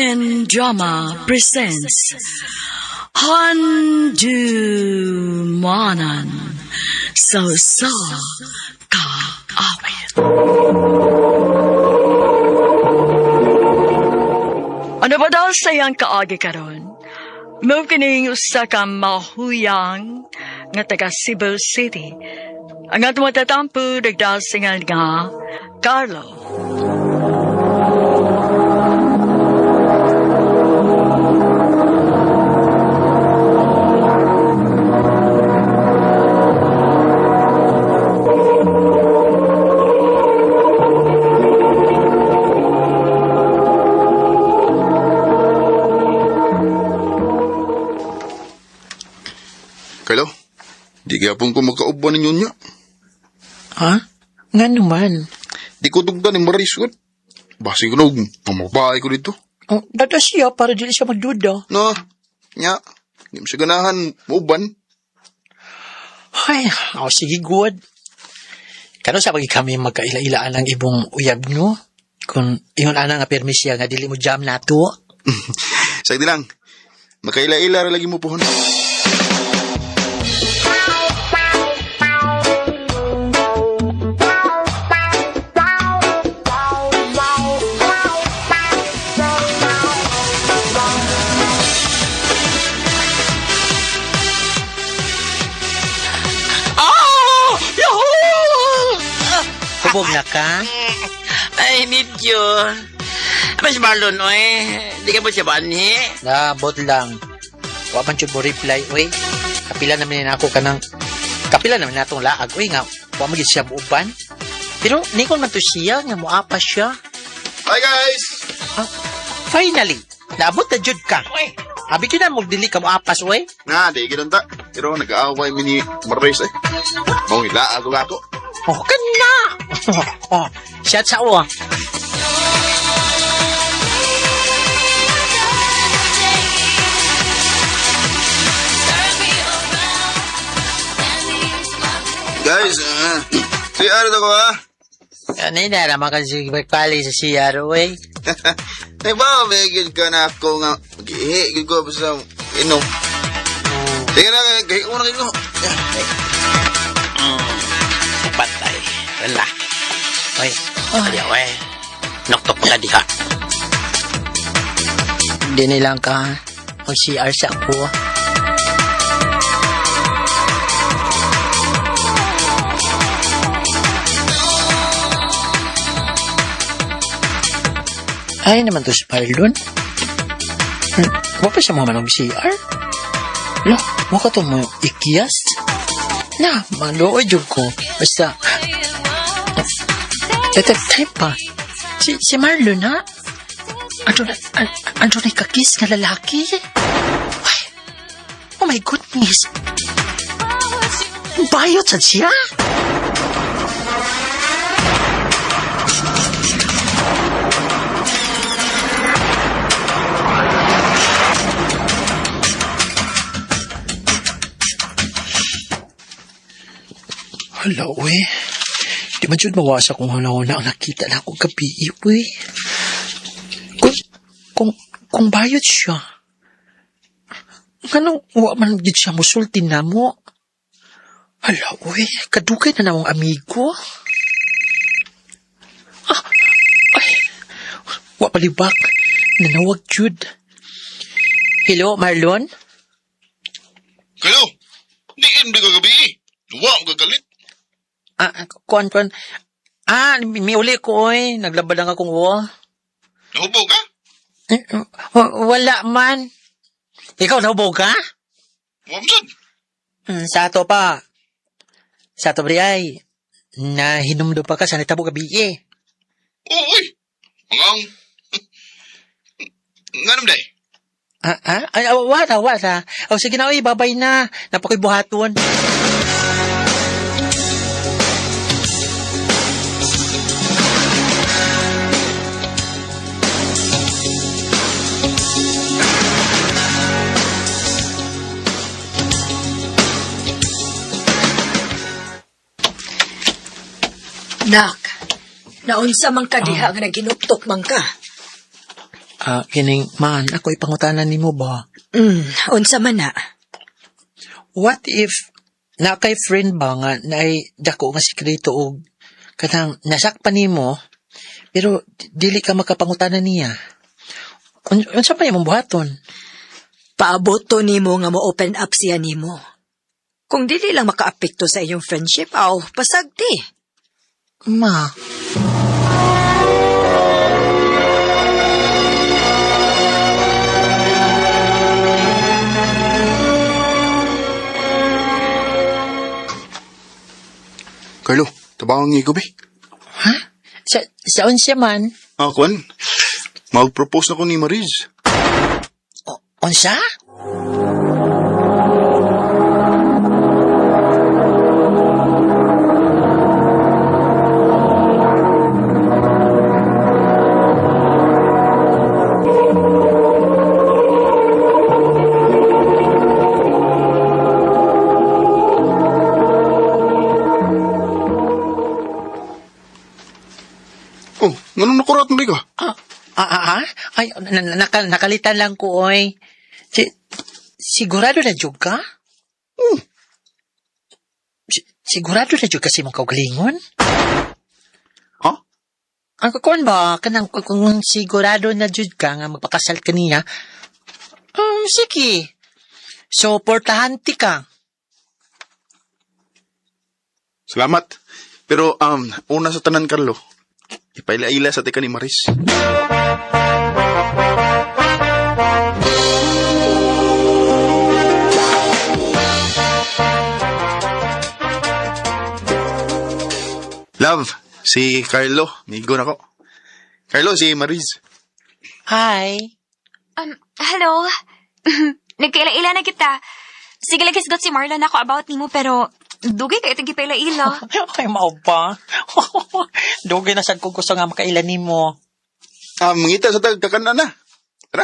RN Drama presents Handumanan sa Usa Ka Awit. Ano ba daw sa iyang kaagi karon? Mao kining usa ka mahuyang nga taga Cebu City. Ang atong matatampo nagdasingan nga Carlo. Carlo, di gyapon ko magkauban ninyo niya. Ha? Nga naman. Di ko tugdan ni Maris ko. Basi ko nog, pamabahay ko dito. Oh, dada siya para dili siya magduda. No, nya, di mo siya ganahan, mauban. Ay, oh, sige, good. Kano sa pagi kami magkaila-ilaan ang ibong uyab no? Kung ingon ana nga permis siya nga dili mo jam nato. Sagdi lang, makaila-ila ra lagi mo pohon. Ah! Yahoo! Hubog na ka? Ay, medyo. Mas Marlon, oy. Di ka ba siya banhi? Naabot lang. Wa man jud mo reply, oy. Kapila naman ni ako kanang kapila naman natong laag, oy nga wa man gid siya muuban. Pero nikon man to siya nga moapa siya. Hi guys! Finally, naabot na jud ka. Oy! Abi gyud na mo dili ka moapas, oy. Na, di ganun ta. Pero nag-aaway mi ni Maris eh. Mong ila ako ako. Oh, kana. Oh, shot sa o. Guys, si ano ko ha? Kanina naman kasi magpali sa CR, oy. Ay ba, may ka na ako nga. Mag-ihi, gid ko basta inom. Sige na, gahi ko na kayo. Patay. Wala. Oy, ayaw eh. Noktok pa ka diha. Hindi nilang ka mag CR sa ako. Ay naman to si Marlon. Wa pa siya mga manog CR? Lo, mukha to mo ikiyas? Na, maluoy jud ko. Basta, at that time pa, si Marlon ha? Ano na, ano na kakis nga lalaki? Ay, oh my goodness. Bayot sad siya? Hala, uy. Di man jud mawasa kung huna-huna ang nakita na akong gabi, uy. Kung, kung, kung bayot siya, nganong wa man gid siya musulti na mo? Hala, uy, kadugay na namong amigo. Ah, ay, wa palibak, nanawag jud. Hello, Marlon? Kayo, di hindi ka gabi. Wa mo gagalit. Ah, kuan, kuan. Ah, miuli ko, oy. Naglaba lang akong uo. Nahubog ka? Eh, wala man. Ikaw, nahubog ka? Wa mo sad. Sa ato pa. Sa ato, Briay. Nahinumdo pa ka sa nitabo gabi eh. Oo, uy. Ang Nga naman day. Ah, ah? Ay, ah, wala, wala. O, sige na, oy, babay na. Napakoy buhaton. Nak, naunsa man ka diha nga naginuktok man ka. Ah, kining man, ako ipangutanan nimo ba? Unsa man na? What if na kay friend ba nga naay dako nga sekreto og kanang nasakpan nimo pero dili ka makapangutana niya? Unsa pa imong buhaton? Paabot to nimo nga mo open up siya nimo. Kung dili lang makaapekto sa iyong friendship, aw, pasagti. Ma, Carlo, tabang ang be. Ha? Sa unsa man? Ah, kuan. Mag-propose na ko ni Mariz. Unsa? Oh, nganong nakurat mo ka? Ah? Ay, nakalitan lang ko, oy. Sigurado na jud ka? Oh. Sigurado na jud kasi mong kaugalingon? Ha? Ang kukuan ba, kanang kung sigurado na jud ka nga magpakasal ka niya, sige. Suportahan ti ka. Salamat. Pero, una sa tanan, Carlo. Ipaila-ila sa tika ni Maris. Love, si Carlo. Migo na ko. Carlo, si Maris. Hi. Hello? Nagkaila-ila na kita. Sige lang hisgot si Marlon ako about nimo pero dugay kay itong gipaila-ila. Ay, mao ba? Dugay na sad ko gusto nga makaila nimo. Mangita sa tag kakana na. Tara.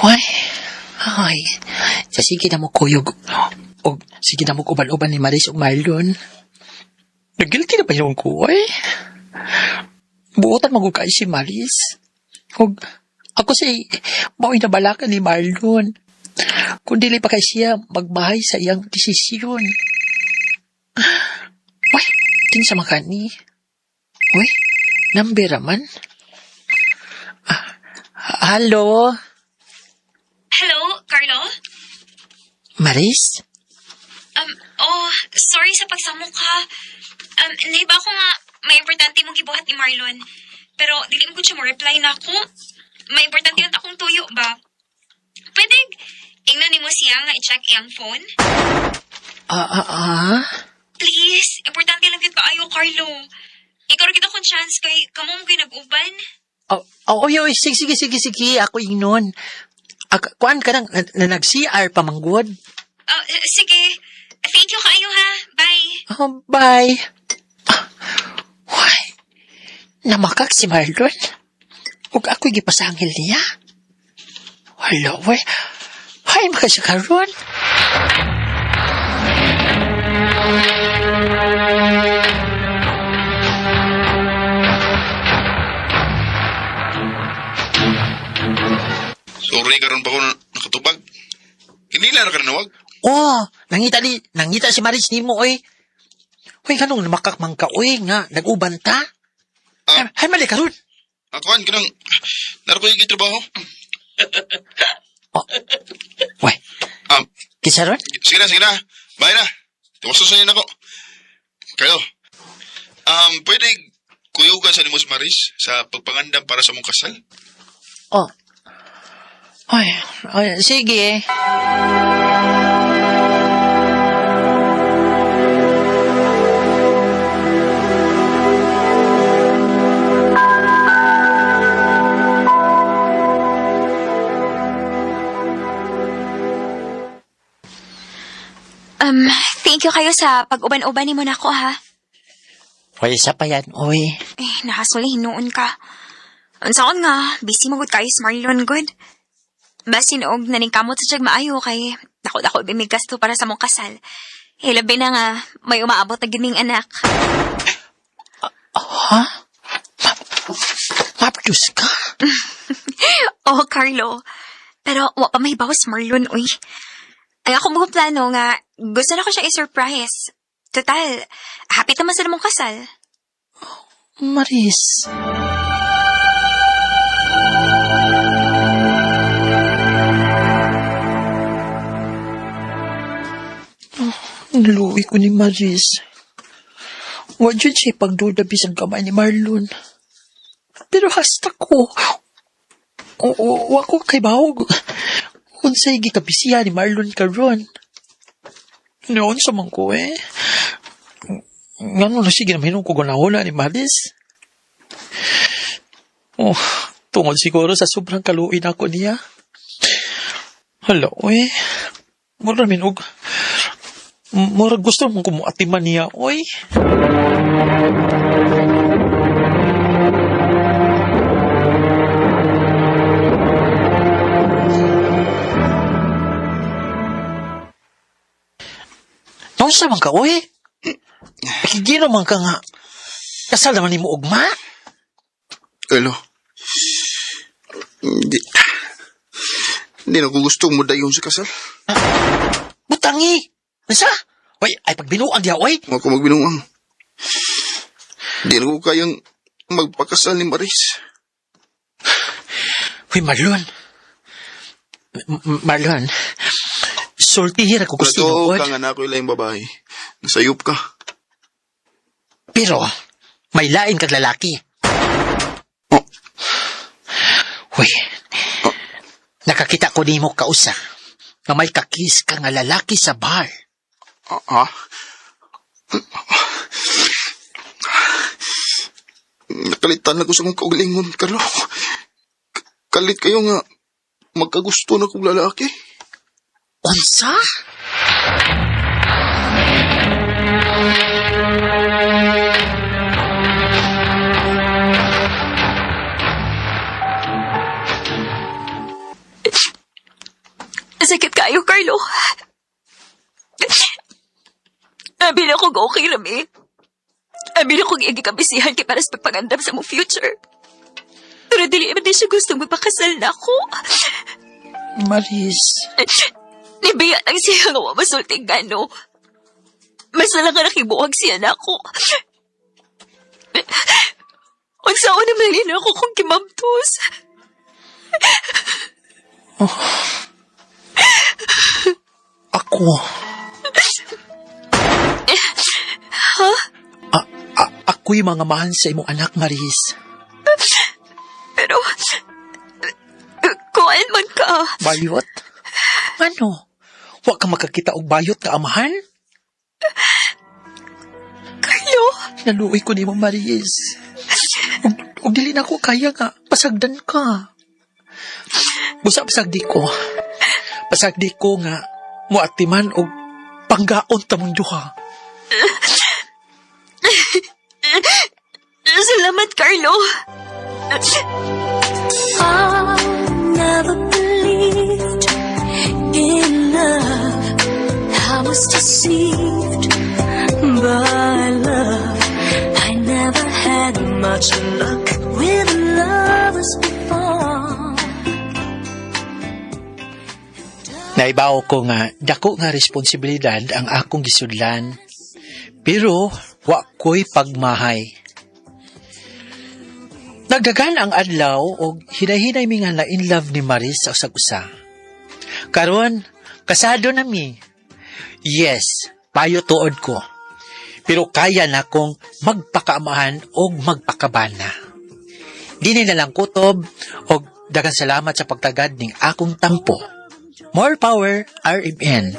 Why? Ay, sa sige na mo kuyog. O sige na mo uban-uban ni Maris ug Marlon. Nagilty na ba yung ko, ay? Buotan magugay si Maris. Og ako si mao'y nabalakan ni Marlon. Kung dili pa kay siya magbahay sa iyang desisyon. Uy, kinsa man kani? Uy, number man. Ah, hello? Hello, Carlo? Maris? Oh, sorry sa pagsamok ha. Naiba ko nga may importante mong gibuhat ni Marlon. Pero dili mo siya mo reply na ako. May importante na akong tuyo ba? Pwede ingnan nimo siya nga i-check iyang phone? Ah. Please, importante lang gyud kaayo, Carlo. Ikaw ra kita kong chance kay kamo mo gyud nag-uban. Oh, oh, oy, oy, sige, sige, sige, sige, ako ingnon. Kuan ka nang, na, nag-CR pa manggod. Oh, sige. Thank you kaayo ha. Bye. Oh, bye. Ah, why? Namakak si Marlon? Ug ako'y gipasangil niya. Wala, way. Hay, maka siya karon. Sorry, karon pa ko nakatubag. Kinila na ka nanawag. Oh, nangita si Maris nimo, oy. Uy, kanong namakak man ka, oy, nga, nag-uban ta. Ah. Hay, mali karon. Akuan, kanang, naro ko yung trabaho. Way, kinsa ron? Sige na, sige na. Bye na. Tuwaso sa ako. Carlo, pwede kuyugan sa nimo si Maris sa pagpangandam para sa mong kasal? Oh. Ay, ay, sige. Thank you kayo sa pag-uban-uban nimo nako ha. Wala sa pa yan, oy. Eh, nakasuli hinuon ka. Unsaon nga, busy magud kayo si Marlon good. Basin og naningkamot sa siyag maayo kay dako-dako bimig gasto para sa mong kasal. Eh, labi na nga, may umaabot na gid ming anak. Ha? Mapdus ka? Oh, Carlo. Pero wa pa may bawas Marlon, uy. Ay ako mga plano nga, gusto na ko siya i-surprise. Total, happy naman sa mong kasal. Maris. Oh, Naluwi ko ni Maris. Wa jud siya pagduda bisan kamay ni Marlon. Pero hasta ko. Wa ko kay bawog. Unsay gikabisiya ni Marlon karon. Noon sa man ko eh. Ngano na sige naman ko gunahuna ni Maris. Oh, tungod siguro sa sobrang kaluin ako niya. Hala, oy. Mura min og mura gusto mong kumuatiman niya, oy. Naunsa man ka, oy? Kigiro man ka nga. Kasal naman nimo ugma. Carlo. Hindi. Hindi na ko gusto mo dayon sa kasal. Butangi! Unsa? Oy, ay pagbinuang diha, oy. Huwag ko magbinuang. Hindi na ko kayang magpakasal ni Maris. Uy, Marlon. Marlon. Sultihin ako gusto Nagtuo tinuod. ka nga na ako ilang babae. Nasayop ka. Pero, may lain kag lalaki. Oh. Uy, nakakita ko nimo kausa nga may kakis ka nga lalaki sa bar. Ah, ha? Nakalitan na ko sa kong kaugalingon, Carlo. Kalit kayo nga magkagusto na kong lalaki. Unsa? Sakit kayo, Carlo. Abi na kong okay lang eh. Abi na kong igikabisihan kay para sa pagpangandam sa mong future. Pero dili man din siya gusto magpakasal na ako. Maris. Nibiya lang siya nga wa masulting gano. Mas na lang ka nakibuwag siya na ako. Unsa naman nila ako kung kimamtos. Ako. Ha? Ako'y mga mahan sa imong anak, Maris. Pero, kuan man ka. Bayot? Ano? Wa ka makakita og bayot nga amahan? Carlo, Naluoy ko nimo, Maris. Ug dili na ko kaya nga pasagdan ka. Busa pasagdi ko. Pasagdi ko nga muatiman og panggaon ta mong duha. salamat, Carlo. I never believed in love. I was deceived by love. I never had much luck with lovers before. Naibaw ko nga dako nga responsibilidad ang akong gisudlan. Pero wa ko'y pagmahay. Nagdagan ang adlaw og hinay-hinay mi nga na in love ni Maris sa usag-usa. Karon, kasado na mi. Yes, payo tuod ko. Pero kaya na kong magpakaamahan og magpakabana. Dini na lang kutob og daghang salamat sa pagtagad ning akong tampo. More power, RMN.